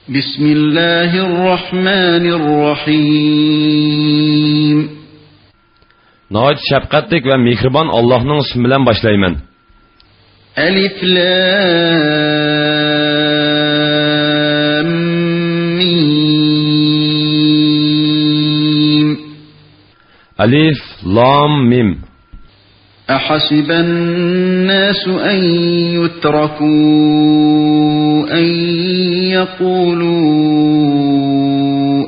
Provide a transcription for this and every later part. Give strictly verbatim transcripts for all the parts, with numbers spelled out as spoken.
بسم الله الرحمن الرحيم. ناھايىتى شەپقەتلىك ۋە مېھرىبان ئاللاھنىڭ ئىسمى بىلەن باشلايمەن. ألف لام ميم. ئەلىف، لام، مىم. أحسب الناس أن يتركوا أن يقولوا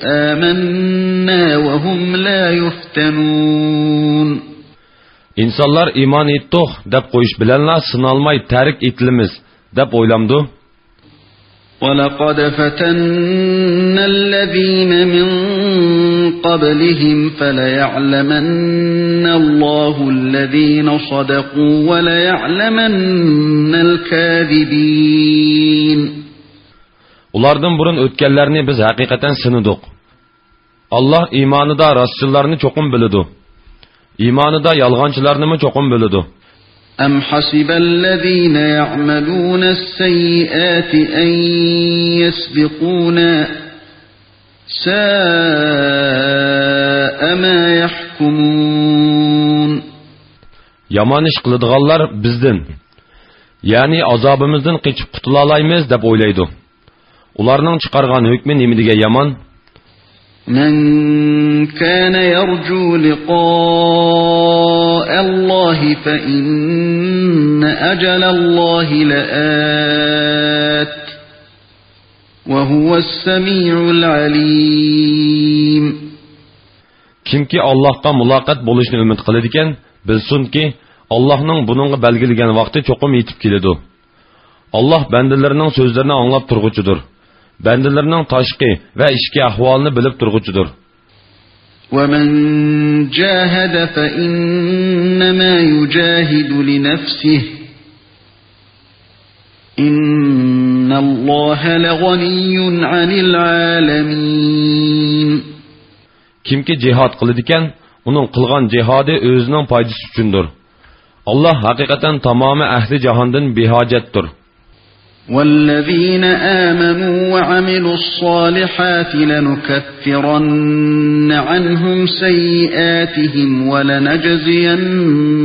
آمنا وهم لا يفتنون. ئىنسانلار ئىمان ئېيتتۇق دەپ قويۇش بىلەنلا سىنالماي تەرك ئېتىلىمىز دەپ ئويلامدۇ؟ ولقد فتنا الذين من قبلهم فليعلمن الله الذين صدقوا وليعلمن الكاذبين. ئۇلاردىن بۇرۇن ئۆتكەنلەرنى بىز ھەقىقەتەن سىنىدۇق. ئاللاھ ئىمانىدا راستچىللارنى چوقۇم بىلىدۇ. ئىمانىدا يالغانچىلارنىمۇ چوقۇم بىلىدۇ. أم حسب الذين يعملون السيئات أن يسبقونا ساء ما يحكمون. يامان ئىش قىلىدىغانلار بىزدىن، يەنى ئازابىمىزدىن قېچىپ قۇتۇلالايمىز دەپ ئويلايدۇ. ئۇلارنىڭ چىقارغان ھۆكمى نېمە دېگەن يامان! من كان يرجو لقاء الله فإن أجل الله لآت وهو السميع العليم. كىمكى ئاللاھقا مۇلاقات بولۇشنى ئۈمىد قىلىدىكەن، بىلسۇنكى، ئاللاھنىڭ بۇنىڭغا بەلگىلىگەن ۋاقتى چوقۇم يېتىپ كېلىدۇ. ئاللاھ بەندىلىرىنىڭ سۆزلىرىنى ئاڭلاپ تۇرغۇچىدۇر. بەندىلىرىنىڭ تاشقى ۋە ئىچكى ئەھۋالىنى بىلىپ تۇرغۇچىدۇر. ومن جاهد فإنما يجاهد لنفسه إن الله لغني عن العالمين. كىمكى جىھاد قىلىدىكەن، ئۇنىڭ قىلغان جىھادى ئۆزىنىڭ پايدىسى ئۈچۈندۇر. ئاللاھ ھەقىقەتەن تامامى ئەھلى جاھاندىن بىھاجەتتۇر. والذين آمنوا وعملوا الصالحات لنكفرن عنهم سيئاتهم ولنجزينهم،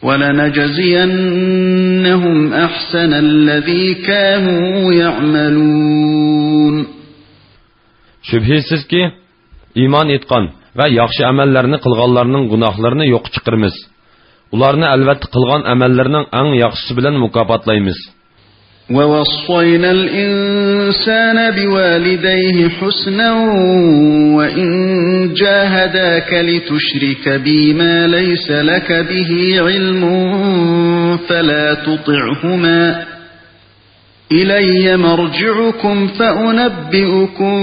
ولنجزينهم أحسن الذي كانوا يعملون. شۈبھىسىزكى، ئىمان ئېيتقان ۋە ياخشى ئەمەللەرنى قىلغانلارنىڭ گۇناھلىرىنى يوققا چىقىرىمىز. ئۇلارنى ئەلۋەتتە قىلغان ئەمەللىرىنىڭ ئەڭ ياخشىسى بىلەن مۇكاپاتلايمىز. ووصينا الإنسان بوالديه حسنا وإن جاهداك لتشرك بي ما ليس لك به علم فلا تطعهما إلي مرجعكم فأنبئكم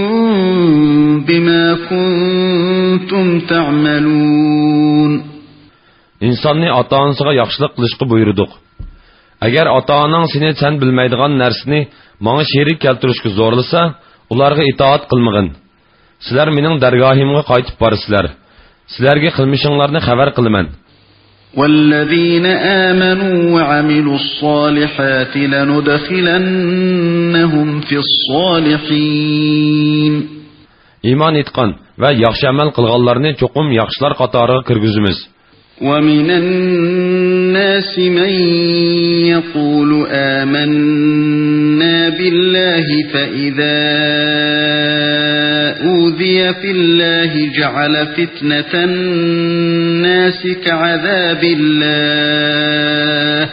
بما كنتم تعملون. ئىنساننى ئاتا-ئانىسىغا ياخشىلىق قىلىشقا بۇيرۇدۇق. ئەگەر ئاتا-ئاناڭ سېنى سەن بىلمەيدىغان نەرسىنى ماڭا شېرىك كەلتۈرۈشكە زورلىسا، ئۇلارغا ئىتائەت قىلمىغىن. سىلەر مېنىڭ دەرگاھىمغا قايتىپ بارىسىلەر. سىلەرگە قىلمىشىڭلارنى خەۋەر قىلىمەن. والذين آمنوا وعملوا الصالحات لندخلنهم في الصالحين. ئىمان ئېيتقان ۋە ياخشى ئەمەل قىلغانلارنى چوقۇم ياخشىلار قاتارىغا كىرگۈزىمىز. ومن الناس من يقول آمنا بالله فإذا أوذي في الله جعل فتنة الناس كعذاب الله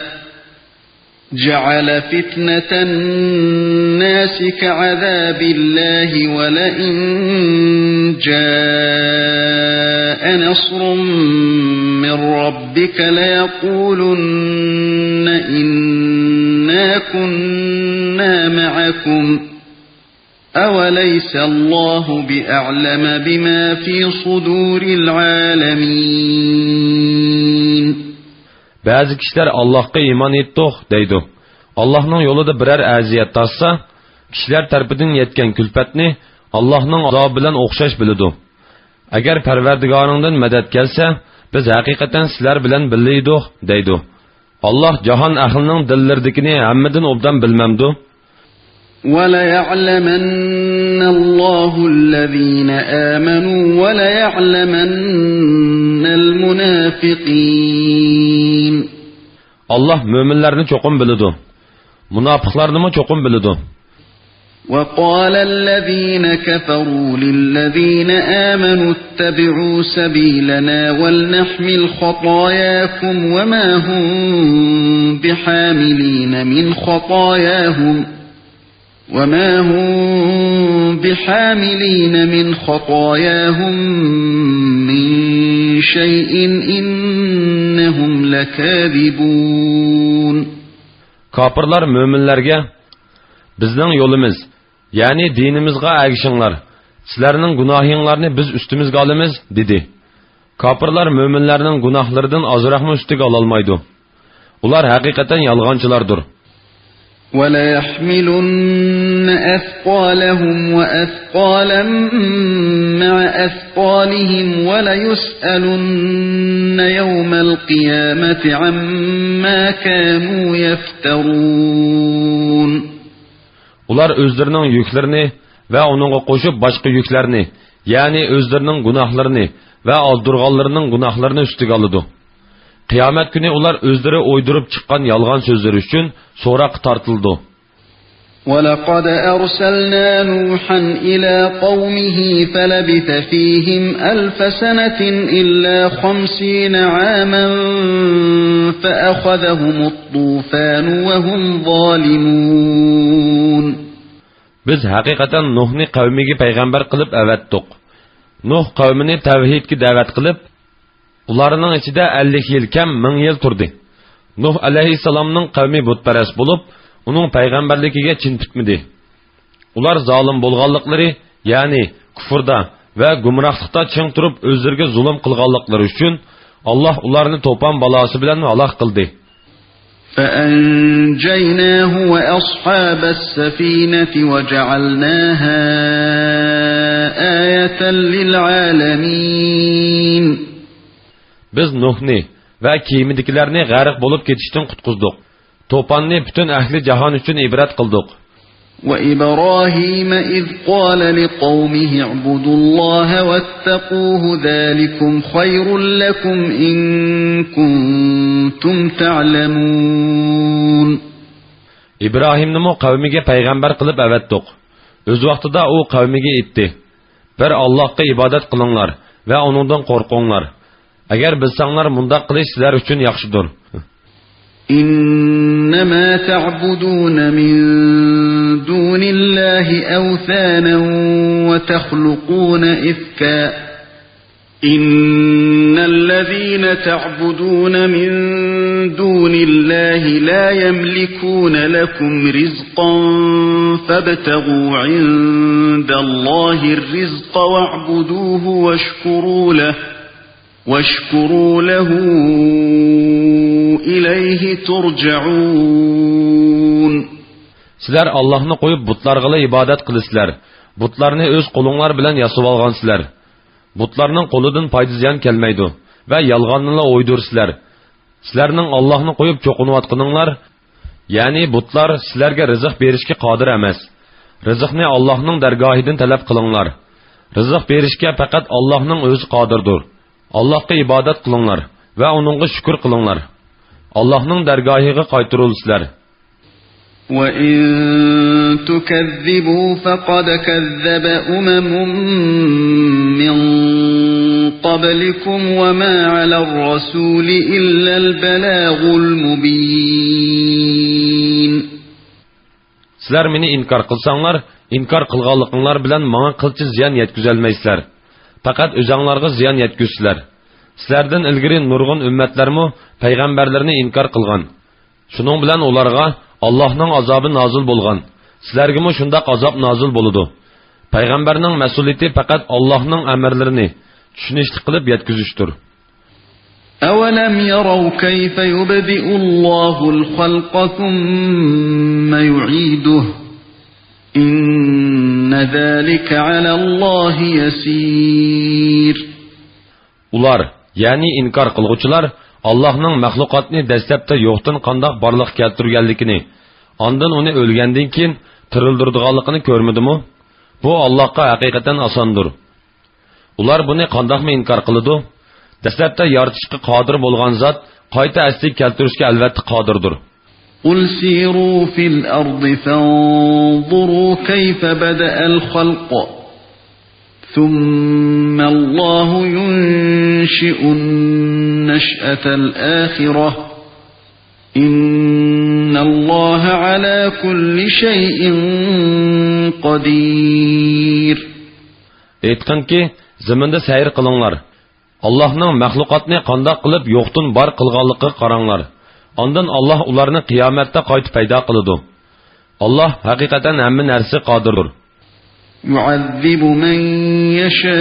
جعل فتنة الناس كعذاب الله ولئن جاء نصر من ربك ليقولن إنا كنا معكم أوليس الله بأعلم بما في صدور العالمين. بەزى كىشىلەر ئاللاھقا ئىمان ئېيتتۇق دەيدۇ. ئاللاھنىڭ يولىدا بىرەر ئەزىيەت تارتسا، كىشىلەر تەرىپىدىن يەتكەن كۈلپەتنى ئاللاھنىڭ ئازابى بىلەن ئوخشاش بىلىدۇ. ئەگەر پەرۋەردىگارىڭدىن مەدەت كەلسە، بىز ھەقىقەتەن سىلەر بىلەن بىللە ئىدۇق دەيدۇ. ئاللاھ جاھان ئەھلىنىڭ دىللىرىدىكىنى ھەممىدىن ئوبدان بىلمەمدۇ؟ وَلَيَعْلَمَنَّ اللَّهُ الَّذِينَ آمَنُوا وَلَيَعْلَمَنَّ الْمُنَافِقِينَ. ئاللاھ مۆمىنلەرنى چوقۇم بىلىدۇ، مۇناپىقلارنىمۇ چوقۇم بىلىدۇ. وَقَالَ الَّذِينَ كَفَرُوا لِلَّذِينَ آمَنُوا اتَّبِعُوا سَبِيلَنَا وَلْنَحْمِلْ خَطَايَاكُمْ وَمَا هُمْ بِحَامِلِينَ مِنْ خَطَايَاهُمْ وَمَا هُمْ بِحَامِلِينَ مِنْ خَطَايَاهُمْ مِنْ شَيْءٍ إِنَّهُمْ لَكَاذِبُونَ. كاپىرلار مۆمىنلەرگە، بىزنىڭ يولىمىز، يەنى دىنىمىزغا ئەگىشىڭلار، سىلەرنىڭ گۇناھىڭلارنى بىز ئۈستىمىزگە ئالىمىز، دېدى. كاپىرلار مۆمىنلەرنىڭ گۇناھلىرىدىن ئازراقمۇ ئۈستىگە ئالالمايدۇ. ئۇلار ھەقىقەتەن يالغانچىلاردۇر. وَلَيَحْمِلُنَّ أَثْقَالَهُمْ وَأَثْقَالًا مَعَ أَثْقَالِهِمْ وَلَيُسْأَلُنَّ يَوْمَ الْقِيَامَةِ عَمَّا كَانُوا يَفْتَرُونَ. ئۇلار ئۆزلىرىنىڭ يۈكلىرىنى ۋە ئۇنىڭغا قوشۇپ باشقا يۈكلەرنى، يەنى ئۆزلىرىنىڭ گۇناھلىرىنى ۋە ئازدۇرغانلىرىنىڭ گۇناھلىرىنى ئۈستىگە ئالىدۇ. قىيامەت كۈنى ئۇلار ئۆزلىرى ئويدۇرۇپ چىققان يالغان سۆزلىرى ئۈچۈن سوراققا تارتىلىدۇ. وَلَقَدْ أَرْسَلْنَا نُوحًا إِلَى قَوْمِهِ فَلَبِثَ فِيهِمْ أَلْفَ سَنَةٍ إِلَّا خَمْسِينَ عَامًا فَأَخَذَهُمُ الطُّوفَانُ وَهُمْ ظَالِمُونَ. بىز ھەقىقەتەن نۇھنى قەۋمىگە پەيغەمبەر قىلىپ ئەۋەتتۇق. نۇھ قەۋمىنى تەۋھىدكە دەۋەت قىلىپ، ئۇلارنىڭ ئىچىدە ئەللىك يىل كەم، مىڭ يىل تۇردى. نۇھ ئەلەيھىسسالامنىڭ قەۋمى بۇتپەرەس بولۇپ، ئۇنىڭ پەيغەمبەرلىكىگە چىن پۈكمىدى. ئۇلار زالىم بولغانلىقلىرى، يەنى كۇفردا ۋە گۇمراھلىقتا چىڭ تۇرۇپ ئۆزلىرىگە زۇلۇم قىلغانلىقلىرى ئۈچۈن، ئاللاھ ئۇلارنى توپان بالاسى بىلەن ھالاك قىلدى. فَأَنْجَيْنَاهُ وَأَصْحَابَ السَّفِينَةِ وَجَعَلْنَاهَا آيَةً لِلْعَالَمِينَ. بىز نۇھنى ۋە كېمىدىكىلەرنى غەرق بولۇپ كېتىشتىن قۇتقۇزدۇق. توپاننى پۈتۈن ئەھلى جاھان ئۈچۈن ئىبرەت قىلدۇق. وَإِبْرَاهِيمَ إِذْ قَالَ لِقَوْمِهِ اعْبُدُوا اللَّهَ وَاتَّقُوهُ ذَٰلِكُمْ خَيْرٌ لَكُمْ إِن كُنتُمْ تَعْلَمُونَ. ئىبراھىمنىمۇ قەۋمىگە پەيغەمبەر قىلىپ ئەۋەتتۇق. ئۆز ۋاقتىدا ئۇ قەۋمىگە ئېيتتى: بىر ئاللاھقا ئىبادەت قىلىڭلار ۋە ئۇنىڭدىن قورقۇڭلار. ئەگەر بىلسەڭلار، مۇنداق قىلىش سىلەر ئۈچۈن ياخشىدۇر. إِنَّمَا تَعْبُدُونَ مِن دُونِ اللَّهِ أَوْثَانًا وَتَخْلُقُونَ إِفْكًا، إِنَّ الَّذِينَ تَعْبُدُونَ مِن دُونِ اللَّهِ لَا يَمْلِكُونَ لَكُمْ رِزْقًا فَابْتَغُوا عِندَ اللَّهِ الرِّزْقَ وَاعْبُدُوهُ وَاشْكُرُوا لَهُ وَاشْكُرُوا لَهُ إِلَيْهِ تُرْجَعُونَ. سىلەر ئاللاھنى قويۇپ بۇتلارغىلا ئىبادەت قىلىسىلەر. بۇتلارنى ئۆز قولۇڭلار بىلەن ياسىۋالغانسىلەر. بۇتلارنىڭ قولىدىن پايدا زىيان كەلمەيدۇ ۋە يالغاننىلا ئويدۇرىسىلەر. سىلەرنىڭ ئاللاھنى قويۇپ چوقۇنۇۋاتقىنىڭلار، يەنى بۇتلار، سىلەرگە رىزىق بېرىشكە قادىر ئەمەس. رىزىقنى ئاللاھنىڭ دەرگاھىدىن تەلەپ قىلىڭلار. رىزىق بېرىشكە پەقەت ئاللاھنىڭ ئۆزى قادىردۇر. ئاللاھقا ئىبادەت قىلىڭلار ۋە ئۇنىڭغا شۈكۈر قىلىڭلار. ئاللاھنىڭ دەرگاھىغا قايتۇرۇلىسىلەر. وَإِن تُكَذِّبُوا فَقَدْ كَذَّبَ أُمَمٌ مِّن قَبْلِكُمْ وَمَا عَلَى الرَّسُولِ إِلَّا الْبَلَاغُ الْمُبِينُ. سىلەر مېنى ئىنكار قىلساڭلار، ئىنكار قىلغانلىقىڭلار بىلەن ماڭا قىلچە زىيان يەتكۈزەلمەيسىلەر. پەقەت ئۆزەڭلارغا زىيان يەتكۈزىسىلەر. سىلەردىن ئىلگىرى نۇرغۇن ئۈممەتلەرمۇ پەيغەمبەرلىرىنى ئىنكار قىلغان. شۇنىڭ بىلەن ئۇلارغا ئاللاھنىڭ ئازابى نازىل بولغان. سىلەرگىمۇ شۇنداق ئازاب نازىل بولىدۇ. پەيغەمبەرنىڭ مەسئۇلىيىتى پەقەت ئاللاھنىڭ ئەمىرلىرىنى چۈشىنىشلىك قىلىپ يەتكۈزۈشتۇر. أَوَلَمْ يَرَوْا كَيْفَ يُبْدِئُ اللَّهُ الْخَلْقَ ثُمَّ يُعِيدُهُ إِنَّ ذَلِكَ عَلَى اللَّهِ يَسِيرٌ. ئۇلار، يەنى ئىنكار قىلغۇچىلار، ئاللاھنىڭ مەخلۇقاتنى دەسلەپتە يوقتىن قانداق بارلىققا كەلتۈرگەنلىكىنى، ئاندىن ئۇنى ئۆلگەندىن كېيىن تىرىلدۈرىدىغانلىقىنى كۆرمىدىمۇ؟ بۇ ئاللاھقا ھەقىقەتەن ئاساندۇر. ئۇلار بۇنى قانداقمۇ ئىنكار قىلىدۇ؟ دەسلەپتە يارىتىشقا قادىر بولغان زات قايتا ئەسلىگە كەلتۈرۈشكە ئەلۋەتتە قادىردۇر. قل سيروا في الأرض فانظروا كيف بدأ الخلق ثم الله ينشئ النشأة الآخرة إن الله على كل شيء قدير. ئېيتقىنكى، زېمىندا سەير قىلىڭلار. ئاللاھنىڭ مەخلۇقاتنى قانداق قىلىپ يوقتىن بار قىلغانلىقىغا قاراڭلار. ئاندىن ئاللاھ ئۇلارنى قىيامەتتە قايتا پەيدا قىلىدۇ. ئاللاھ ھەقىقەتەن ھەممە نەرسىگە قادىردۇر. يعذب من يشاء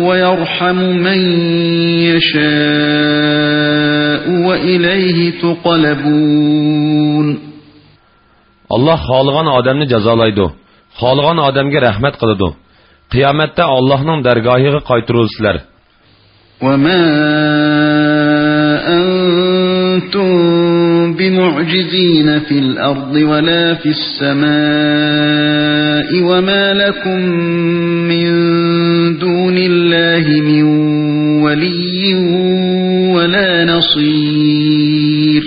ويرحم من يشاء وإليه تقلبون. ئاللاھ خالىغان ئادەمنى جازالايدۇ، خالىغان ئادەمگە رەھمەت قىلىدۇ. قىيامەتتە ئاللاھنىڭ دەرگاھىغا قايتۇرۇلىسىلەر. وما أنتم بمعجزين في الأرض ولا في السماء وما لكم من دون الله من ولي ولا نصير.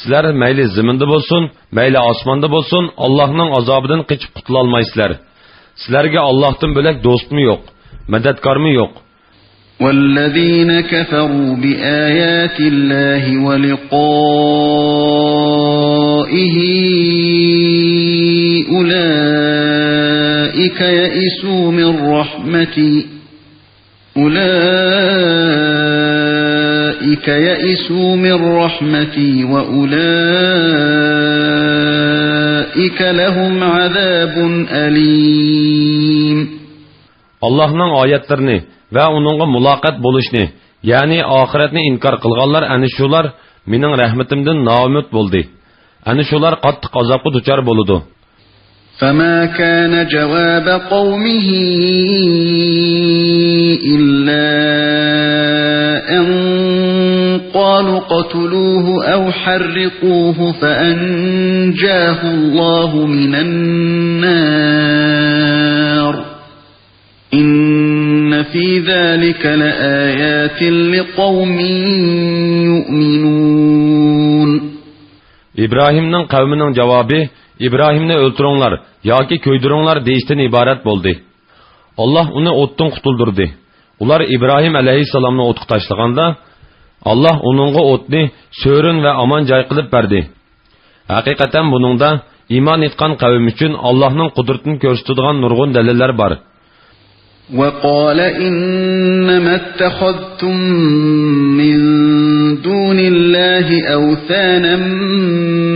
سىلەر مەيلى زېمىندا بولسۇن، مەيلى ئاسماندا بولسۇن، ئاللاھنىڭ ئازابىدىن قېچىپ قۇتۇلالمايسىلەر. سىلەرگە ئاللاھتىن بۆلەك دوستمۇ يوق، مەدەتكارمۇ يوق. والذين كفروا بآيات الله ولقائه أولئك يئسوا من رحمتي أولئك يئسوا من رحمتي وأولئك لهم عذاب أليم. ئاللاھنىڭ ئايەتلىرىنى ۋە ئۇنىڭغا مۇلاقات بولۇشنى، يەنى ئاخىرەتنى ئىنكار قىلغانلار ئەنە شۇلار مېنىڭ رەھمىتىمدىن نائۈمىد بولدى. ئەنە شۇلار قاتتىق ئازابقا دۇچار بولىدۇ. فما كان جواب قومه إلا أن قالوا اقتلوه أو حرقوه فأنجاه الله من النار إن في ذلك لآيات لقوم يؤمنون. ئىبراھىمنىڭ قەۋمىنىڭ جاۋابى، ئىبراھىمنى ئۆلتۈرۈڭلار ياكى كۆيدۈرۈڭلار دېيىشتىن ئىبارەت بولدى. ئاللاھ ئۇنى ئوتتىن قۇتۇلدۇردى. ئۇلار ئىبراھىم ئەلەيھىسسالامنى ئوتقا تاشلىغاندا، ئاللاھ ئۇنىڭغا ئوتنى سۆرۈن ۋە ئامان جاي قىلىپ بەردى. ھەقىقەتەن بۇنىڭدا ئىمان ئېيتقان قەۋم ئۈچۈن ئاللاھنىڭ قۇدرىتىنى كۆرسىتىدىغان نۇرغۇن دەلىللەر بار. وقال إنما اتخذتم من دون الله أوثانا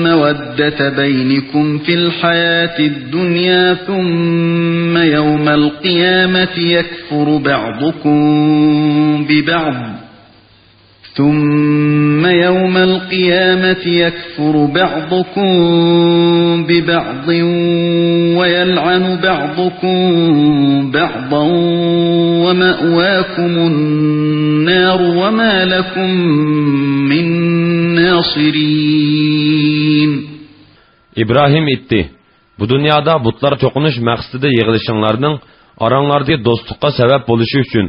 مودة بينكم في الحياة الدنيا ثم يوم القيامة يكفر بعضكم ببعض ثم يوم القيامة يكفر بعضكم ببعض ويلعن بعضكم بعضا ومأواكم النار وما لكم من ناصرين. ئىبراھىم ئېيتتى، بۇ دۇنيادا بۇتلار چوقۇنۇش مەقسىتىدە يىغىلىشىڭلارنىڭ ئاراڭلاردىكى دوستلۇققا سەۋەب بولۇشى ئۈچۈن،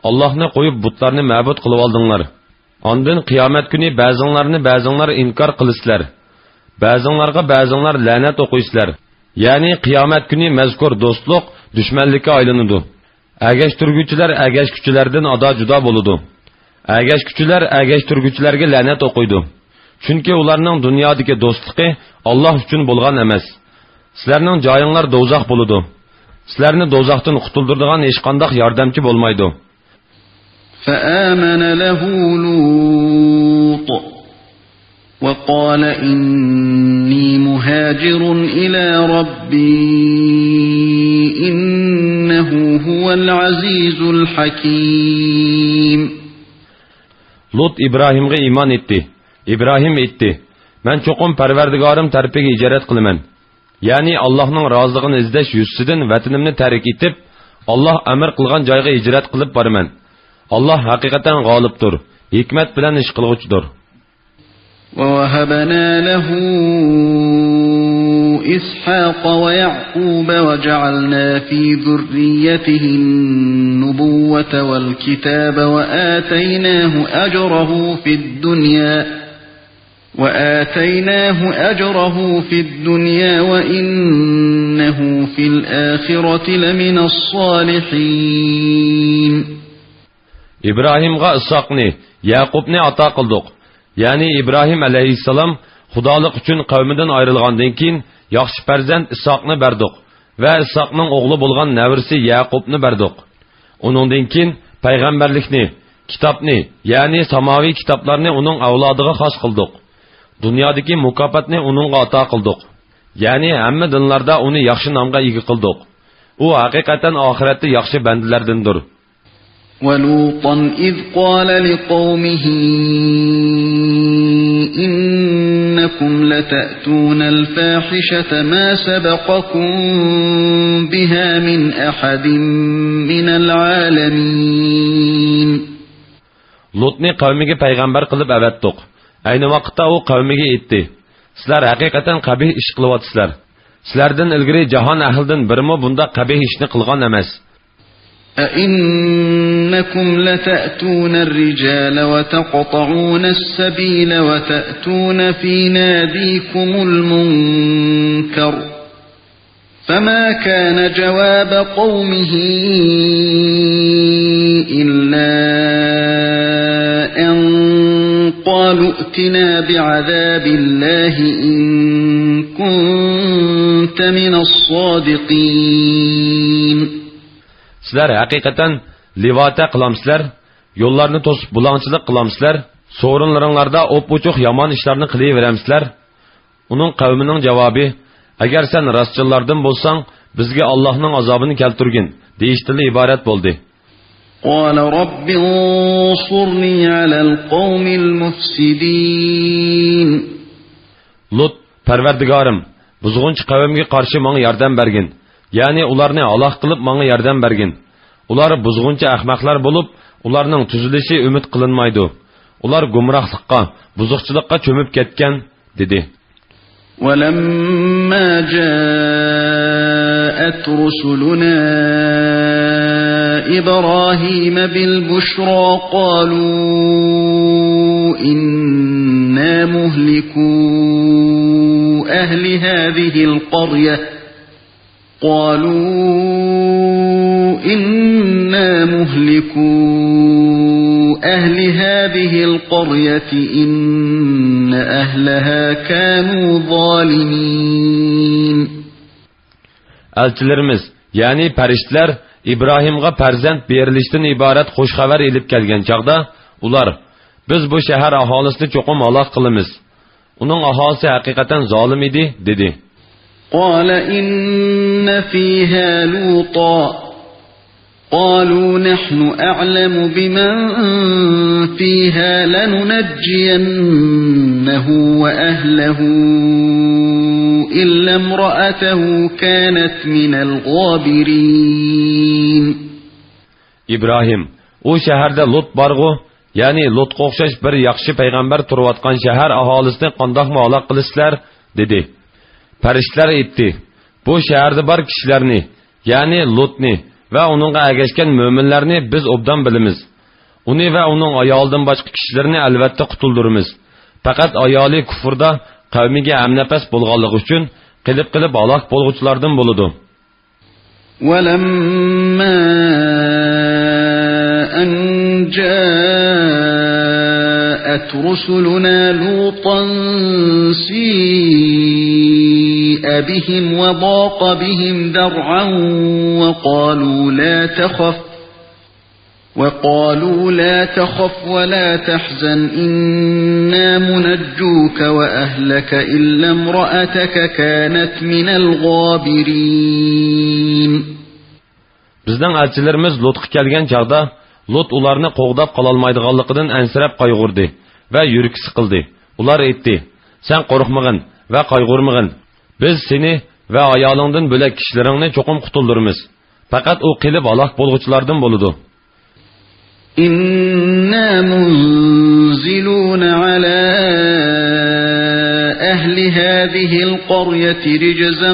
ئاللاھنى قويۇپ بۇتلارنى مەبۇد قىلىۋالدىڭلار. ئاندىن قىيامەت كۈنى بەزىڭلارنى بەزىڭلار ئىنكار قىلىسىلەر. بەزىڭلارغا بەزىڭلار لەنەت ئوقۇيسىلەر. يەنى قىيامەت كۈنى مەزكۇر دوستلۇق دۈشمەنلىككە ئايلىنىدۇ. ئەگەشتۈرگۈچىلەر ئەگەشكۈچىلەردىن ئادا-جۇدا بولىدۇ. ئەگەشكۈچىلەر ئەگەشتۈرگۈچىلەرگە لەنەت ئوقۇيدۇ. چۈنكى ئۇلارنىڭ دۇنيادىكى دوستلۇقى ئاللاھ ئۈچۈن بولغان ئەمەس. سىلەرنىڭ جايىڭلار دوزاخ بولىدۇ. سىلەرنى دوزاختىن قۇتۇلدۇرىدىغان ھېچقانداق ياردەمچى بولمايدۇ. فآمن له لوط وقال إني مهاجر إلى ربي إنه هو العزيز الحكيم. لوط ئىبراھىمغا ئىمان ئېيتتى. ئىبراھىم ئېيتتى، مەن چوقۇم پەرۋەردىگارىم تەرىپىگە ھىجرەت قىلىمەن. يەنى ئاللاھنىڭ رازىلىقىنى ئىزدەش يۈزىسىدىن ۋەتىنىمنى تەرك ئېتىپ، ئاللاھ ئەمىر قىلغان جايغا ھىجرەت قىلىپ بارىمەن. ئاللاھ ھەقىقەتەن غالىبتۇر، ھېكمەت بىلەن ئىش قىلغۇچىدۇر. ووهبنا له إسحاق ويعقوب وجعلنا في ذريته النبوة والكتاب وآتيناه أجره في الدنيا، وآتيناه أجره في الدنيا وإنه في الآخرة لمن الصالحين. ئىبراھىمغا ئىسھاقنى، يەقۇبنى ئاتا قىلدۇق. يەنى ئىبراھىم ئەلەيھىسسالام خۇدالىق ئۈچۈن قەۋمىدىن ئايرىلغاندىن كېيىن، ياخشى پەرزەنت ئىسھاقنى بەردۇق ۋە ئىسھاقنىڭ ئوغلى بولغان نەۋرىسى يەقۇبنى بەردۇق. ئۇنىڭدىن كېيىن پەيغەمبەرلىكنى، كىتابنى، يەنى ساماۋىي كىتابلارنى ئۇنىڭ ئەۋلادىغا خاس قىلدۇق. دۇنيادىكى مۇكاپاتنى ئۇنىڭغا ئاتا قىلدۇق. يەنى ھەممە دىنلاردا ئۇنى ياخشى نامغا ئىگە قىلدۇق. ئۇ ھەقىقەتەن ئاخىرەتتە ياخشى بەندىلەردىندۇر. ولوطا إذ قال لقومه إنكم لتأتون الفاحشة ما سبقكم بها من أحد من العالمين. لۇتنى قەۋمىگە پەيغەمبەر قىلىپ ئەۋەتتۇق. ئەينى ۋاقىتتا ئۇ قەۋمىگە ئېيتتى، سىلەر ھەقىقەتەن قەبىھ ئىش قىلىۋاتىسىلەر. سىلەردىن ئىلگىرى جاھان ئەھلىدىن بىرىمۇ بۇنداق قەبىھ ئىشنى قىلغان ئەمەس. أئنكم لتأتون الرجال وتقطعون السبيل وتأتون في ناديكم المنكر فما كان جواب قومه إلا أن قالوا ائتنا بعذاب الله إن كنت من الصادقين. سىلەر ھەقىقەتەن لىۋاتە قىلامسىلەر؟ يوللارنى توسۇپ بۇلاڭچىلىق قىلامسىلەر؟ سورۇنلىرىڭلاردا ئوپئوچۇق يامان ئىشلارنى قىلىۋېرەمسىلەر؟ ئۇنىڭ قەۋمىنىڭ جاۋابى، ئەگەر سەن راستچىللاردىن بولساڭ، بىزگە ئاللاھنىڭ ئازابىنى كەلتۈرگىن، دېيىشتىنلا ئىبارەت بولدى. قال رب انصرني على القوم المفسدين. لۇت، پەرۋەردىگارىم، بۇزغۇنچى قەۋمگە قارشى ماڭا ياردەم بەرگىن، يەنى ئۇلارنى ھالاك قىلىپ ماڭا ياردەم بەرگىن. ئۇلار بۇزغۇنچى ئەخمەقلەر بولۇپ، ئۇلارنىڭ تۈزىلىشى ئۈمىد قىلىنمايدۇ. ئۇلار گۇمراھلىققا، بۇزۇقچىلىققا چۆمۈپ كەتكەن، دېدى. ولما جاءت رسلنا إبراهيم بالبشرى قالوا إنا مهلكو أهل هذه القرية قالوا إنا مهلكو أهل هذه القرية إن أهلها كانوا ظالمين. ئەلچىلىرىمىز، يەنى پەرىشتىلەر ئىبراھىمغا پەرزەنت بېرىلىشتىن ئىبارەت خۇش خەۋەر ئېلىپ كەلگەن چاغدا، ئۇلار، بىز بۇ شەھەر ئاھالىسىنى چوقۇم ھالاك قىلىمىز. ئۇنىڭ ئاھالىسى ھەقىقەتەن زالىم ئىدى، دېدى. قال إن فيها لوطا قالوا نحن أعلم بمن فيها لننجينه وأهله إلا امرأته كانت من الغابرين. ئىبراھىم، ئۇ شەھەردە لۇت بارغۇ، يەنى لۇتقا ئوخشاش بىر ياخشى پەيغەمبەر تۇرۇۋاتقان شەھەر ئاھالىسىنى قانداقمۇ ھالاك قىلىسىلەر؟ دېدى. پەرىشتىلەر ئېيتتى، بۇ شەھەردە بار كىشىلەرنى، يەنى لۇتنى ۋە ئۇنىڭغا ئەگەشكەن مۆمىنلەرنى بىز ئوبدان بىلىمىز. ئۇنى ۋە ئۇنىڭ ئايالىدىن باشقا كىشىلىرىنى ئەلۋەتتە قۇتۇلدۇرىمىز. پەقەت ئايالى كۇفردا قەۋمىگە ھەمنەپەس بولغانلىقى ئۈچۈن قېلىپ قېلىپ ھالاك بولغۇچىلاردىن بولىدۇ. ولما أن جاءت رسلنا لوطا سيء بهم وضاق بهم ذرعا وقالوا لا تخف وقالوا لا تخف ولا تحزن إنا منجوك وأهلك إلا امرأتك كانت من الغابرين. بىزنىڭ ئەلچىلىرىمىز لۇتقا كەلگەن چاغدا، لۇت ئۇلارنى قوغداپ قالالمايدىغانلىقىدىن ئەنسىرەپ قايغۇردى ۋە يۈرىكى سىقىلدى. ئۇلار ئېيتتى، سەن قورقمىغىن ۋە قايغۇرمىغىن. بىز سېنى ۋە ئايالىڭدىن بۆلەك كىشىلىرىڭنى چوقۇم قۇتۇلدۇرىمىز. پەقەت ئۇ قېلىپ ھالاك بولغۇچىلاردىن بولىدۇ. إنا منزلون على أهل هذه القرية رجزا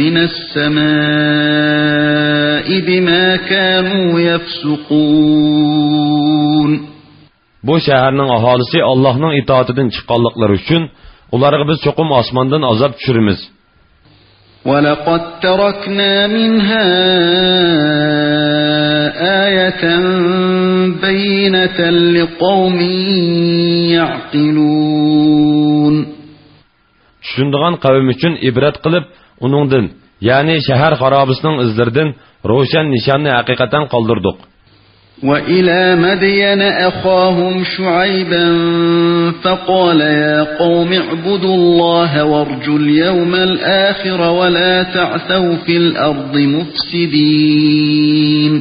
من السماء بما كانوا يفسقون. بۇ شەھەرنىڭ ئاھالىسى ئاللاھنىڭ ئىتائىتىدىن چىققانلىقلىرى ئۈچۈن، ئۇلارغا بىز چوقۇم ئاسماندىن ئازاب چۈشۈرىمىز. ولقد تركنا منها آية بينة لقوم يعقلون. چۈشىنىدىغان قەۋم ئۈچۈن ئىبرەت قىلىپ، ئۇنىڭدىن، يەنى شەھەر خارابىسىنىڭ ئىزلىرىدىن روشەن نىشاننى ھەقىقەتەن قالدۇردۇق. وإلى مدين أخاهم شعيبا فقال يا قوم اعبدوا الله وارجوا اليوم الآخر ولا تعثوا في الأرض مفسدين.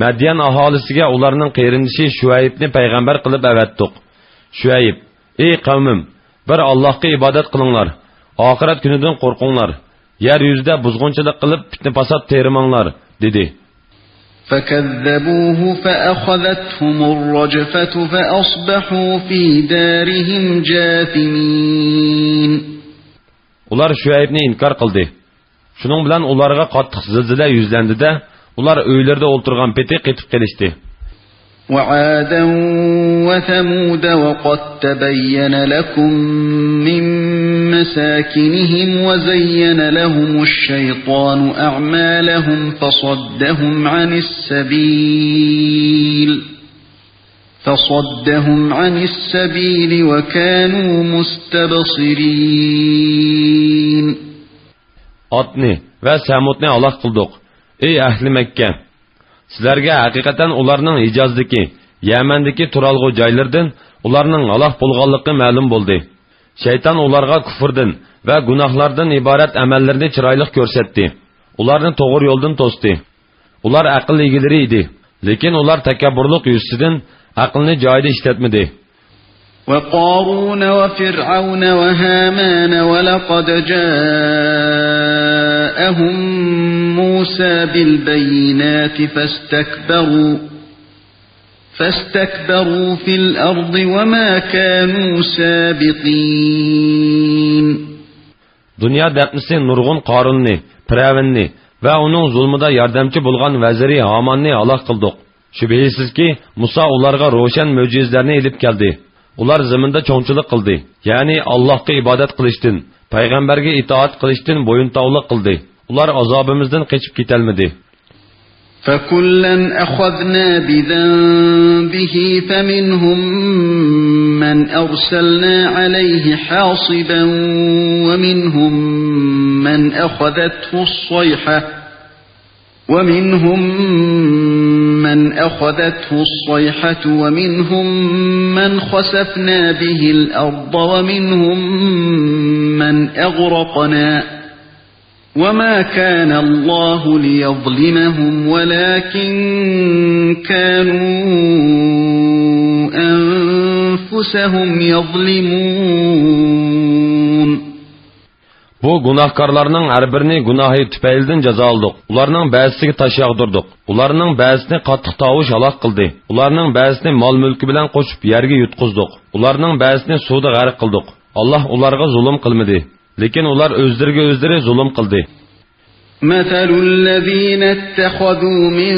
مەديەن ئاھالىسىگە ئۇلارنىڭ قېرىندىشى شۇئەيبنى پەيغەمبەر قىلىپ ئەۋەتتۇق. شۇئەيب: ئەي قەۋمىم، بىر ئاللاھقا ئىبادەت قىلىڭلار، ئاخىرەت كۈنىدىن قورقۇڭلار، يەر يۈزىدە بۇزغۇنچىلىق قىلىپ پىتنە-پاسات تېرىماڭلار، دېدى. فكذبوه فأخذتهم الرجفة فأصبحوا في دارهم جاثمين. ئۇلار شۇئەيبنى ئىنكار قىلدى. شۇنىڭ بىلەن ئۇلارغا قاتتىق زىلزىلە يۈزلەندى-دە، ئۇلار ئۆيلىرىدە ئولتۇرغان پېتى قېتىپ قېلىشتى. وعادا وثمود وقد تبين لكم من مساكنهم وزين لهم الشيطان أعمالهم فصدهم عن السبيل، فصدهم عن السبيل وكانوا مستبصرين. ئادنى ۋە سەمۇدنى ھالاك قىلدۇق. ئەي ئەھلى مەككە! سىلەرگە ھەقىقەتەن ئۇلارنىڭ ھىجازدىكى، يەمەندىكى تۇرالغۇ جايلىرىدىن ئۇلارنىڭ ھالاك بولغانلىقى مەلۇم بولدى. شەيتان ئۇلارغا كۇفۇردىن ۋە گۇناھلاردىن ئىبارەت ئەمەللىرىنى چىرايلىق كۆرسەتتى. ئۇلارنى توغرا يولدىن توستى. ئۇلار ئەقىل ئىگىلىرى ئىدى. لېكىن ئۇلار تەكەببۇرلۇق يۈزىسىدىن ئەقلىنى جايىدا ئىشلەتمىدى. وقارون وفرعون وهامان ولقد جاءهم موسى بالبينات فاستكبروا، فاستكبروا في الأرض وما كانوا سابقين. دۇنيا دەپنىسى نۇرغۇن قارۇننى، پىرئەۋننى ۋە ئۇنىڭ زۇلمىدا ياردەمچى بولغان ۋەزىرى ھاماننى ھالاك قىلدۇق. شۈبھىسىزكى، مۇسا ئۇلارغا روشەن مۆجىزىلەرنى ئېلىپ كەلدى. ئۇلار زېمىندا چوڭچىلىق قىلدى، يەنى ئاللاھقا ئىبادەت قىلىشتىن، پەيغەمبەرگە ئىتائەت قىلىشتىن بويۇنتاۋلىق قىلدى. ئۇلار ئازابىمىزدىن قېچىپ كېتەلمىدى. فكلا أخذنا بذنبه فمنهم من أرسلنا عليه حاصبا ومنهم من أخذته الصيحة، ومنهم من أخذته الصيحة ومنهم من خسفنا به الأرض ومنهم من أغرقنا وما كان الله ليظلمهم ولكن كانوا أنفسهم يظلمون. بۇ گۇناھكارلارنىڭ ھەر بىرىنى گۇناھى تۈپەيلىدىن جازالىدۇق. ئۇلارنىڭ بەزىسىگە تاش ياغدۇردۇق. ئۇلارنىڭ بەزىسىنى قاتتىق تاۋۇش ھالاك قىلدى. ئۇلارنىڭ بەزىسىنى مال-مۈلكى بىلەن قوشۇپ يەرگە يۇتقۇزدۇق. ئۇلارنىڭ بەزىسىنى سۇدا غەرق قىلدۇق. ئاللاھ ئۇلارغا زۇلۇم قىلمىدى. لېكىن ئۇلار ئۆزلىرىگە ئۆزلىرى زۇلۇم قىلدى. مثل الذين اتخذوا من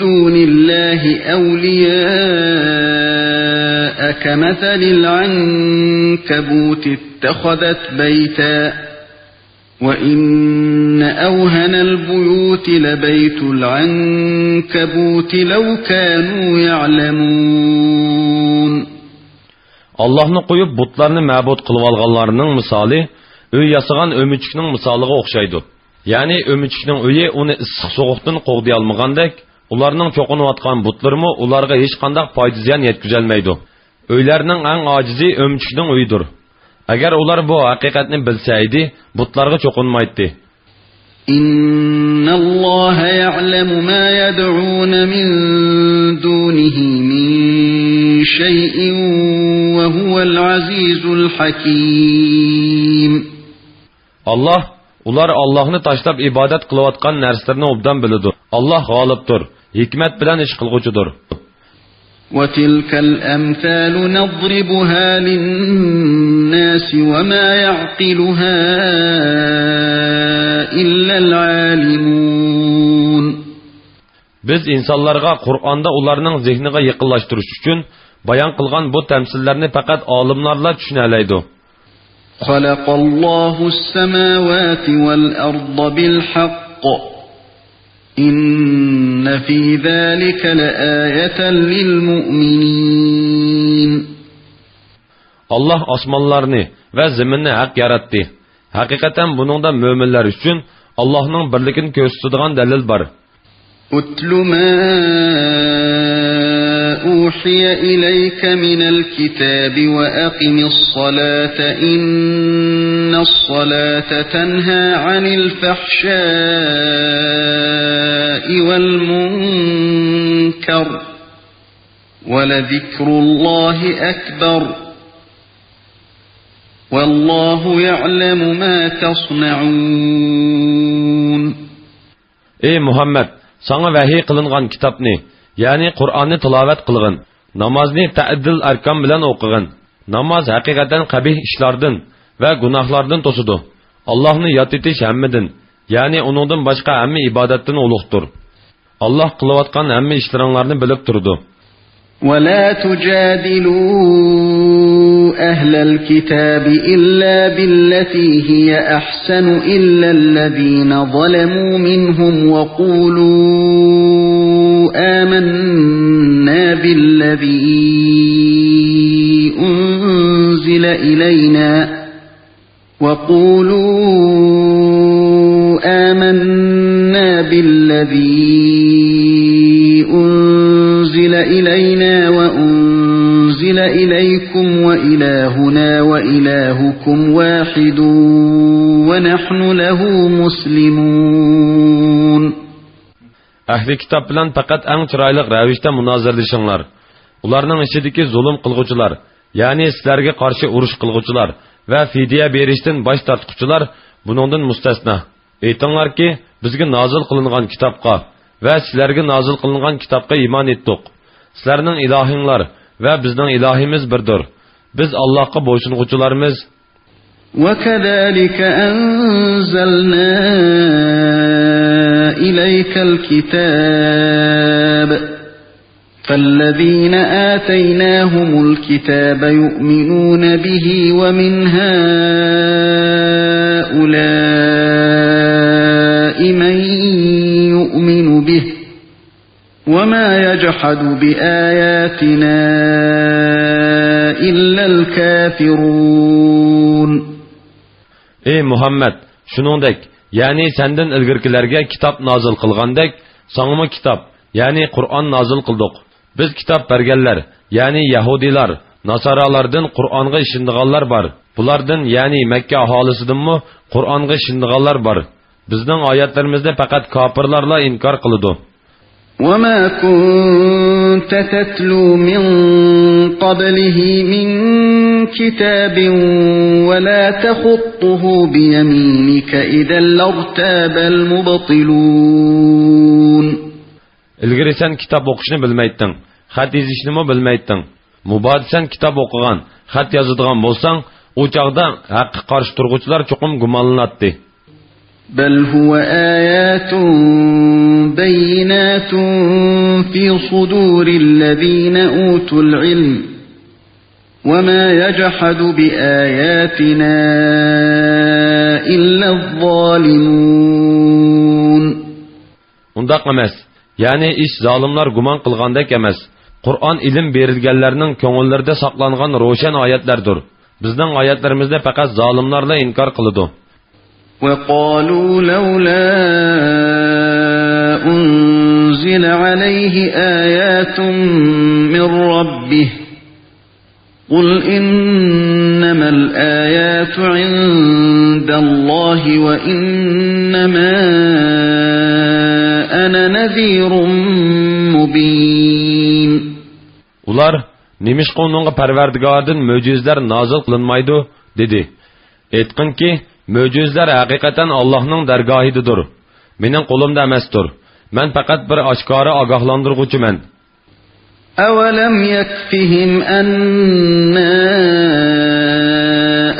دون الله أولياء كمثل العنكبوت اتخذت بيتا وإن أوهن البيوت لبيت العنكبوت لو كانوا يعلمون. ئاللاھنى قويۇپ، بۇتلارنى مەبۇد قىلىۋالغانلارنىڭ مىسالى ئۆي ياسىغان ئۆمۈچۈكنىڭ مىسالىغا ئوخشايدۇ. يەنى ئۆمۈچۈكنىڭ ئۆيى ئۇنى ئىسسىق-سوغۇقتىن قوغدىيالمىغاندەك، ئۇلارنىڭ چوقۇنۇۋاتقان بۇتلىرىمۇ ئۇلارغا ھېچقانداق پايدا-زىيان يەتكۈزەلمەيدۇ. ئۆيلەرنىڭ ئەڭ ئاجىزى ئۆمۈچۈكنىڭ ئۆيىدۇر. ئەگەر ئۇلار بۇ ھەقىقەتنى بىلسە ئىدى، بۇتلارغا چوقۇنمايتتى. إن الله يعلم ما يدعون من دونه من شيء وهو العزيز الحكيم. ئاللاھ ئۇلار ئاللاھنى تاشلاپ ئىبادەت قىلىۋاتقان نەرسىلىرىنى ئوبدان بىلىدۇ. ئاللاھ غالىبتۇر، ھېكمەت بىلەن ئىش قىلغۇچىدۇر. وتلك الأمثال نضربها للناس وما يعقلها إلا العالمون. بىز ئىنسانلارغا قۇرئاندا ئۇلارنىڭ زېھنىغا يېقىنلاشتۇرۇش ئۈچۈن بايان قىلغان بۇ تەمسىللەرنى پەقەت ئالىملارلا چۈشىنەلەيدۇ. خلق الله السماوات والأرض بالحق إن في ذلك لآية للمؤمنين. ئاللاھ ئاسمانلارنى ۋە زېمىننى ھەق ياراتتى. ھەقىقەتەن بۇنىڭدا مۆمىنلەر ئۈچۈن ئاللاھنىڭ بىرلىكىنى كۆرسىتىدىغان دەلىل بار. اتل ما أوحي إليك من الكتاب وأقم الصلاة إن الصلاة تنهى عن الفحشاء والمنكر ولذكر الله أكبر والله يعلم ما تصنعون. ئەي مۇھەممەد، ساڭا ۋەھىي قىلىنغان كىتابنى، يەنى قۇرئاننى تىلاۋەت قىلغىن. نامازنى تەئدىل ئەركان بىلەن ئوقۇغىن. ناماز ھەقىقەتەن قەبىھ ئىشلاردىن ۋە گۇناھلاردىن توسىدۇ. ئاللاھنى ياد ئېتىش ھەممىدىن، يەنى ئۇنىڭدىن باشقا ھەممە ئىبادەتتىن ئۇلۇغدۇر. ئاللاھ قىلىۋاتقان ھەممە ئىشلىرىڭلارنى بىلىپ تۇرىدۇ. ولا تجادلوا أهل الكتاب إلا بالتي هي أحسن إلا الذين ظلموا منهم وقولوا آمنا بالذي أنزل إلينا وقولوا آمنا بالذي أنزل إلينا وأنزل إليكم وإلهنا وإلهكم واحد ونحن له مسلمون. ئەھلى كىتاب بىلەن پەقەت ئەڭ چىرايلىق رەۋىشتە مۇنازىرىلىشىڭلار. ئۇلارنىڭ ئىچىدىكى زۇلۇم قىلغۇچىلار، يەنى سىلەرگە قارشى ئۇرۇش قىلغۇچىلار ۋە فىدىيە بېرىشتىن باش تارتقۇچىلار بۇنىڭدىن مۇستەسنا. ئېيتىڭلاركى، بىزگە نازىل قىلىنغان كىتابقا ۋە سىلەرگە نازىل قىلىنغان كىتابقا ئىمان ئېيتتۇق. سىلەرنىڭ ئىلاھىڭلار ۋە بىزنىڭ ئىلاھىمىز بىردۇر. بىز ئاللاھقا بويسۇنغۇچىلارمىز. وكذلك أنزلنا إليك الكتاب فالذين آتيناهم الكتاب يؤمنون به ومن هؤلاء من يؤمن به وما يجحد بآياتنا إلا الكافرون. ئەي مۇھەممەد، شۇنىڭدەك، يەنى سەندىن ئىلگىرىكىلەرگە كىتاب نازىل قىلغاندەك، ساڭىمۇ كىتاب، يەنى قۇرئان نازىل قىلدۇق. بىز كىتاب بەرگەنلەر، يەنى يەھۇدىيلار، ناسارالاردىن قۇرئانغا ئىشىنىدىغانلار بار. بۇلاردىن، يەنى مەككە ئاھالىسىدىنمۇ قۇرئانغا ئىشىنىدىغانلار بار. بىزنىڭ ئايەتلىرىمىزنى پەقەت كاپىرلارلا ئىنكار قىلىدۇ. وما كنت تتلو من قبله من كتاب ولا تخطه بيمينك إذا لارتاب المبطلون. ئىلگىرى سەن كىتاب ئوقۇشنى بىلمەيتتىڭ، خەت يېزىشنىمۇ بىلمەيتتىڭ. مۇبادا سەن كىتاب ئوقۇغان، خەت يازىدىغان بولساڭ، ئۇ چاغدا ھەققە قارشى تۇرغۇچىلار چوقۇم گۇمانلىناتتى. بل هو آيات بينات في صدور الذين أوتوا العلم وما يجحد بآياتنا إلا الظالمون. ئۇنداق ئەمەس. يەنى ئىش زالىملار گۇمان قىلغاندەك ئەمەس. قۇرئان ئىلىم بېرىلگەنلەرنىڭ كۆڭۈللىرىدە ساقلانغان روشەن ئايەتلەردۇر. بىزنىڭ ئايەتلىرىمىزنى پەقەت زالىملارلا ئىنكار قىلىدۇ. وقالوا لولا أنزل عليه آيات من ربه قل إنما الآيات عند الله وإنما أنا نذير مبين. ئۇلار، نېمىشقا ئۇنىڭغا پەرۋەردىگارىدىن مۆجىزىلەر نازىل قىلىنمايدۇ؟ دېدى. ئېيتقىنكى، مۆجىزىلەر ھەقىقەتەن ئاللاھنىڭ دەرگاھىدىدۇر. مېنىڭ قولۇمدا ئەمەستۇر. مەن پەقەت بىر ئاشكارا ئاگاھلاندۇرغۇچىمەن. أولم يكفهم أنا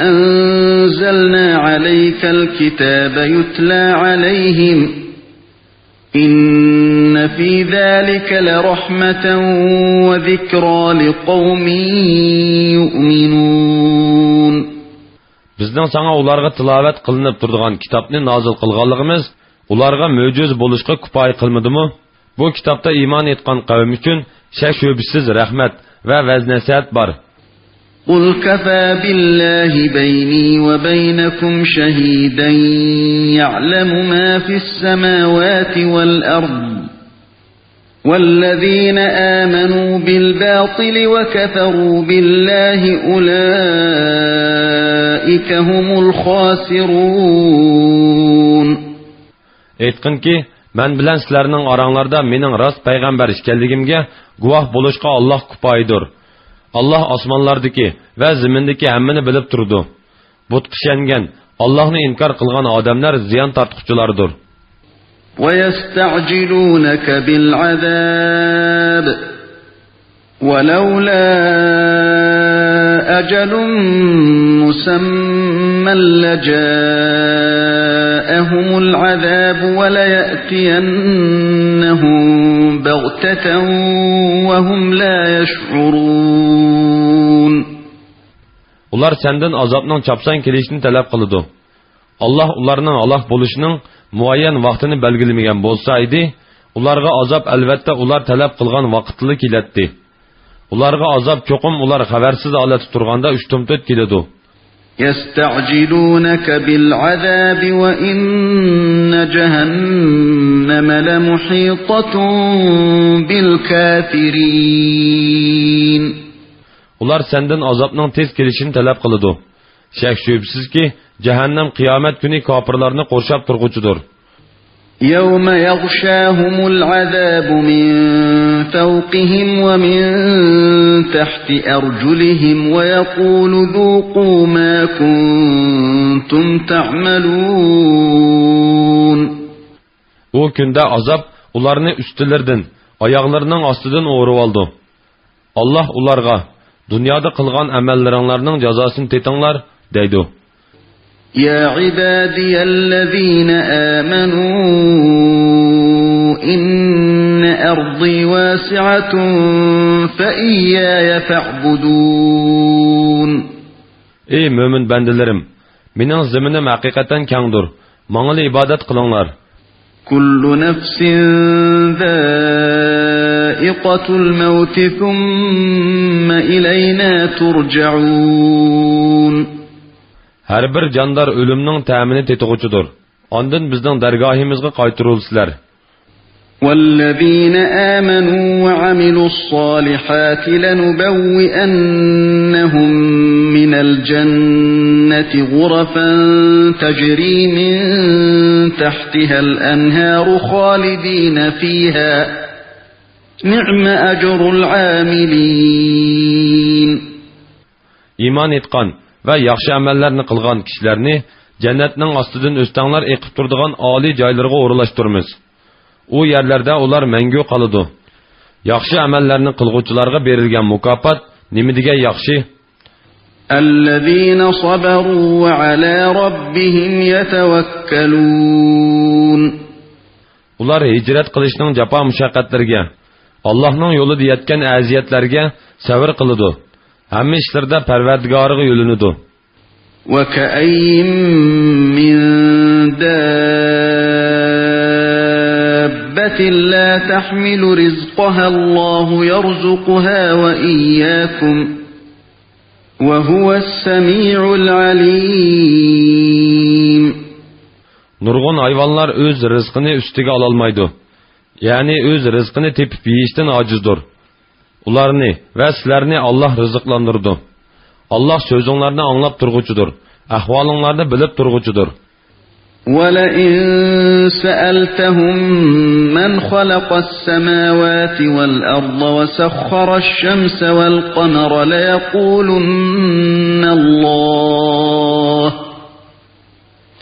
أنزلنا عليك الكتاب يتلى عليهم إن في ذلك لرحمة وذكرى لقوم يؤمنون. بىزنىڭ ساڭا ئۇلارغا تىلاۋەت قىلىنىپ تۇرىدىغان كىتابنى نازىل قىلغانلىقىمىز ئۇلارغا مۆجىزە بولۇشقا كۇپايە قىلمىدىمۇ؟ بۇ كىتابتا ئىمان ئېيتقان قەۋم ئۈچۈن شەك-شۈبھىسىز رەھمەت ۋە ۋەز-نەسىھەت بار. قل كفى بالله بيني وبينكم شهيدا يعلم ما في السماوات والأرض والذين آمنوا بالباطل وكفروا بالله أولئك هم الخاسرون. ئېيتقىنكى، مەن بىلەن سىلەرنىڭ ئاراڭلاردا مېنىڭ راست پەيغەمبەر ئىكەنلىكىمگە گۇۋاھ بولۇشقا ئاللاھ كۇپايىدۇر. ئاللاھ ئاسمانلاردىكى ۋە زېمىندىكى ھەممىنى بىلىپ تۇرىدۇ. بۇتقا ئىشەنگەن، ئاللاھنى ئىنكار قىلغان ئادەملەر زىيان تارتقۇچىلاردۇر. ويستعجلونك بالعذاب ولولا أجل مسمى لجاءهم العذاب وليأتينهم بغتة وهم لا يشعرون. ئۇلار سەندىن ئازابنىڭ چاپسان كېلىشىنى تەلەپ قىلىدۇ. ئاللاھ ئۇلارنىڭ ھالاك بولۇشىنىڭ مۇئەييەن ۋاقتىنى بەلگىلىمىگەن بولسا ئىدى، ئۇلارغا ئازاب ئەلۋەتتە ئۇلار تەلەپ قىلغان ۋاقىتتىلا كېلەتتى. ئۇلارغا ئازاب چوقۇم ئۇلار خەۋەرسىز ھالەتتە تۇرغاندا ئۇشتۇمتۇت كېلىدۇ. يستعجلونك بالعذاب وإن جهنم لمحيطة بالكافرين. ئۇلار سەندىن ئازابنىڭ تېز كېلىشىنى تەلەپ قىلىدۇ. شەك-شۈبھىسىزكى، جەھەننەم قىيامەت كۈنى كاپىرلارنى قورشاپ تۇرغۇچىدۇر. يوم يغشاهم العذاب من فوقهم ومن تحت أرجلهم ويقول ذوقوا ما كنتم تعملون. ئۇ كۈندە ئازاب ئۇلارنى ئۈستىلىرىدىن، ئاياغلىرىنىڭ ئاستىدىن ئورىۋالىدۇ. ئاللاھ ئۇلارغا، دۇنيادا قىلغان ئەمەللىرىڭلارنىڭ جازاسىنى تېتىڭلار، دەيدۇ. يا عبادي الذين آمنوا إن أرضي واسعة فإياي فاعبدون. ئەي مۆمىن بەندىلىرىم، مېنىڭ زېمىنىم ھەقىقەتەن كەڭدۇر، ماڭىلا ئىبادەت قىلىڭلار. كل نفس ذائقة الموت ثم إلينا ترجعون. ھەر بىر جاندار ئۆلۈمنىڭ تەمىنى تېتىغۇچىدۇر. ئاندىن بىزنىڭ دەرگاھىمىزغا قايتۇرۇلىسىلەر. والذين آمنوا وعملوا الصالحات لنبوئنهم من الجنة غرفا تجري من تحتها الأنهار خالدين فيها نعم أجر العاملين. ئىمان ئېيتقان ۋە ياخشى ئەمەللەرنى قىلغان كىشىلەرنى جەننەتنىڭ ئاستىدىن ئۆستەڭلەر ئېقىپ تۇرىدىغان ئالىي جايلىرىغا ئورۇنلاشتۇرىمىز. ئۇ يەرلەردە ئۇلار مەڭگۈ قالىدۇ. ياخشى ئەمەللەرنى قىلغۇچىلارغا بېرىلگەن مۇكاپات نېمە دېگەن ياخشى! الذين صبروا وعلى ربهم يتوكلون. ئۇلار ھىجرەت قىلىشنىڭ جاپا-مۇشەققەتلىرىگە، ئاللاھنىڭ يولىدا يەتكەن ئەزىيەتلەرگە سەۋر قىلىدۇ. ھەممە ئىشلىرىدا پەرۋەردىگارىغا يۆلىنىدۇ. وكأين من دابة لا تحمل رزقها الله يرزقها وإياكم وهو السميع العليم. نۇرغۇن ھايۋانلار ئۆز رىزقىنى ئۈستىگە ئالالمايدۇ. يەنى ئۆز رىزقىنى تېپىپ يېيىشتىن ئاجىزدۇر. ئۇلارنى ۋە سىلەرنى ئاللاھ رىزىقلاندۇرىدۇ. ئاللاھ سۆزۈڭلارنى ئاڭلاپ تۇرغۇچىدۇر، ئەھۋالىڭلارنى بىلىپ تۇرغۇچىدۇر. ولئن سألتهم من خلق السماوات والأرض وسخر الشمس والقمر ليقولن الله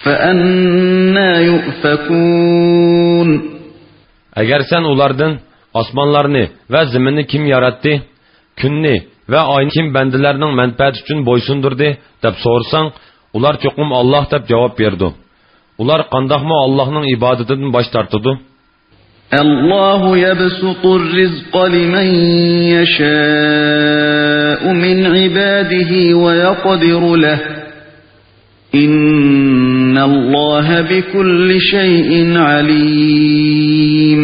فأنى يؤفكون. ئەگەر سەن ئۇلاردىن، ئاسمانلارنى ۋە زېمىننى كىم ياراتتى؟ كۈننى ۋە ئاينى كىم بەندىلەرنىڭ مەنپەئەتى ئۈچۈن بويسۇندۇردى؟ دەپ سورىساڭ، ئۇلار چوقۇم ئاللاھ دەپ جاۋاب بېرىدۇ. ئۇلار قانداقمۇ ئاللاھنىڭ ئىبادىتىدىن باش تارتىدۇ؟ الله يبسط الرزق لمن يشاء من عباده ويقدر له، إن الله بكل شيء عليم.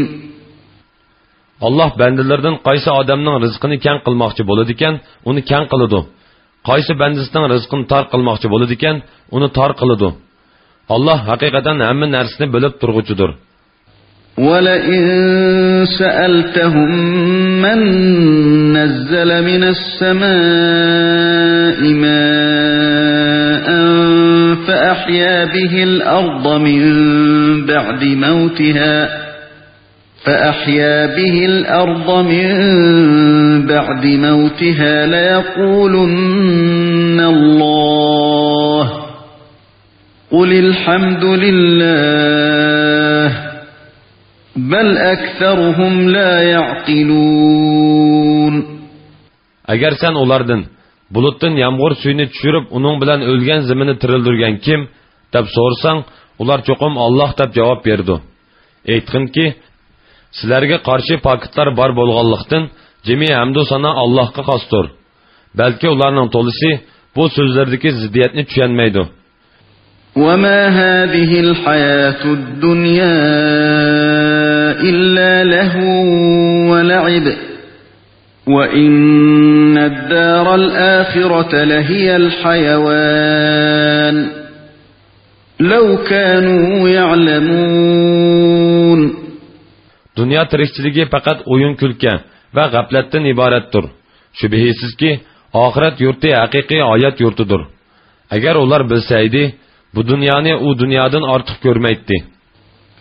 ئاللاھ بەندىلىرىدىن قايسى ئادەمنىڭ رىزقىنى كەڭ قىلماقچى بولىدىكەن، ئۇنى كەڭ قىلىدۇ. قايسى بەندىسىنىڭ رىزقىنى تار قىلماقچى بولىدىكەن، ئۇنى تار قىلىدۇ. ئاللاھ ھەقىقەتەن ھەممە نەرسىنى بىلىپ تۇرغۇچىدۇر. ولئن سألتهم من نزل من السماء ماء فأحيا به الأرض من بعد موتها، فأحيا به الأرض من بعد موتها ليقولن الله، قل الحمد لله، بل أكثرهم لا يعقلون. ئەگەر سەن ئۇلاردىن، بۇلۇتتىن يامغۇر سۈيىنى چۈشۈرۈپ، ئۇنىڭ بىلەن ئۆلگەن زېمىننى تىرىلدۈرگەن كىم؟ دەپ سورىساڭ، ئۇلار چوقۇم ئاللاھ دەپ جاۋاب بېرىدۇ. ئېيتقىنكى، سىلەرگە قارشى پاكىتلار بار بولغانلىقتىن، جىمى ھەمدۇ سانا ئاللاھقا خاستۇر. بەلكى ئۇلارنىڭ تولىسى بۇ سۆزلىرىدىكى زىددىيەتنى چۈشەنمەيدۇ. وما هذه الحياة الدنيا إلا لهو ولعب، وإن الدار الآخرة لهي الحيوان، لو كانوا يعلمون. دۇنيا تىرىكچىلىكى پەقەت ئويۇن-كۈلكە ۋە غەپلەتتىن ئىبارەتتۇر. شۈبھىسىزكى، ئاخىرەت يۇرتى ھەقىقىي ھايات يۇرتىدۇر. ئەگەر ئۇلار بىلسەيدى، بۇ دۇنيانى ئۇ دۇنيادىن ئارتۇق كۆرمەيتتى.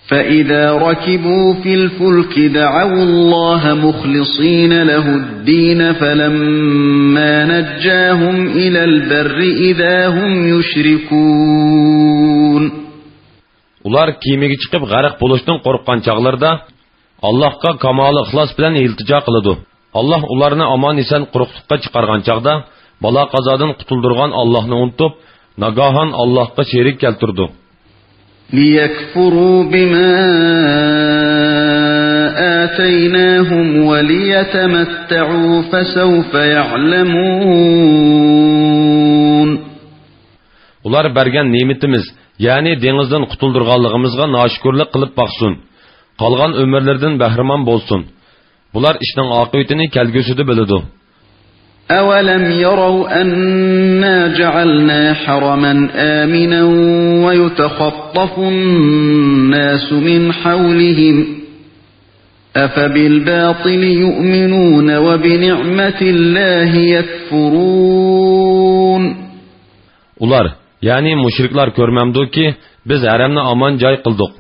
فإذا ركبوا في الفلك دعوا الله مخلصين له الدين فلما نجاهم إلى البر إذا هم يشركون. ئۇلار كېمىگە چىقىپ غەرق بولۇشتىن قورققان چاغلىرىدا، ئاللاھقا كامالى ئىخلاس بىلەن ئىلتىجا قىلىدۇ. ئاللاھ ئۇلارنى ئامان-ئېسەن قۇرۇقلۇققا چىقارغان چاغدا، بالا-قازادىن قۇتۇلدۇرغان ئاللاھنى ئۇنتۇپ، ناگاھان ئاللاھقا شېرىك كەلتۈرىدۇ. ليكفروا بما آتيناهم وليتمتعوا فسوف يعلمون. ئۇلار بەرگەن نېمىتىمىز، يەنى دېڭىزدىن قۇتۇلدۇرغانلىقىمىزغا ناشۈكۈرلۈك قىلىپ باقسۇن. قالغان ئۆمۈرلىرىدىن بەھرىمەن بولسۇن. بۇلار ئىشنىڭ ئاقىۋىتىنى كەلگۈسىدە بىلىدۇ. أولم يروا أنا جعلنا حرما آمنا ويتخطف الناس من حولهم أفبالباطل يؤمنون وبنعمة الله يكفرون. ئۇلار، يەنى مۇشرىكلار كۆرمەمدۇكى، بىز ھەرەمنى ئامان جاي قىلدۇق.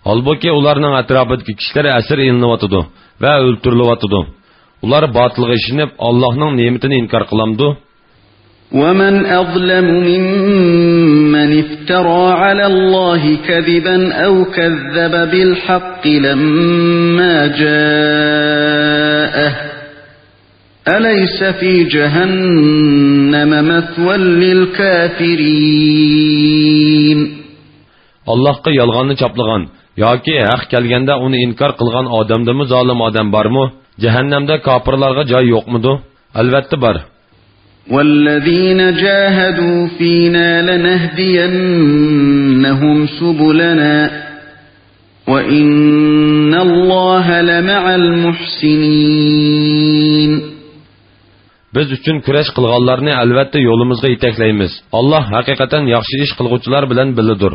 ھالبۇكى، ئۇلارنىڭ ئەتراپىدىكى كىشىلەر ئەسىر ئېلىنىۋاتىدۇ ۋە ئۆلتۈرۈلۈۋاتىدۇ. ئۇلار باتىلغا ئىشىنىپ، ئاللاھنىڭ نېمىتىنى ئىنكار قىلامدۇ؟ ومن أظلم ممن افترى على الله كذبا أو كذب بالحق لما جاءه أليس في جهنم مثوى للكافرين. ئاللاھقا يالغاننى چاپلىغان ياكى ھەق كەلگەندە ئۇنى ئىنكار قىلغان ئادەمدىنمۇ زالىم ئادەم بارمۇ؟ جەھەننەمدە كاپىرلارغا جاي يوقمىدۇ؟ ئەلۋەتتە بار. والذين جاهدوا فينا لنهدينهم سبلنا وإن الله لمع المحسنين. بىز ئۈچۈن كۈرەش قىلغانلارنى ئەلۋەتتە يولىمىزغا يېتەكلەيمىز. ئاللاھ ھەقىقەتەن ياخشى ئىش قىلغۇچىلار بىلەن بىللىدۇر.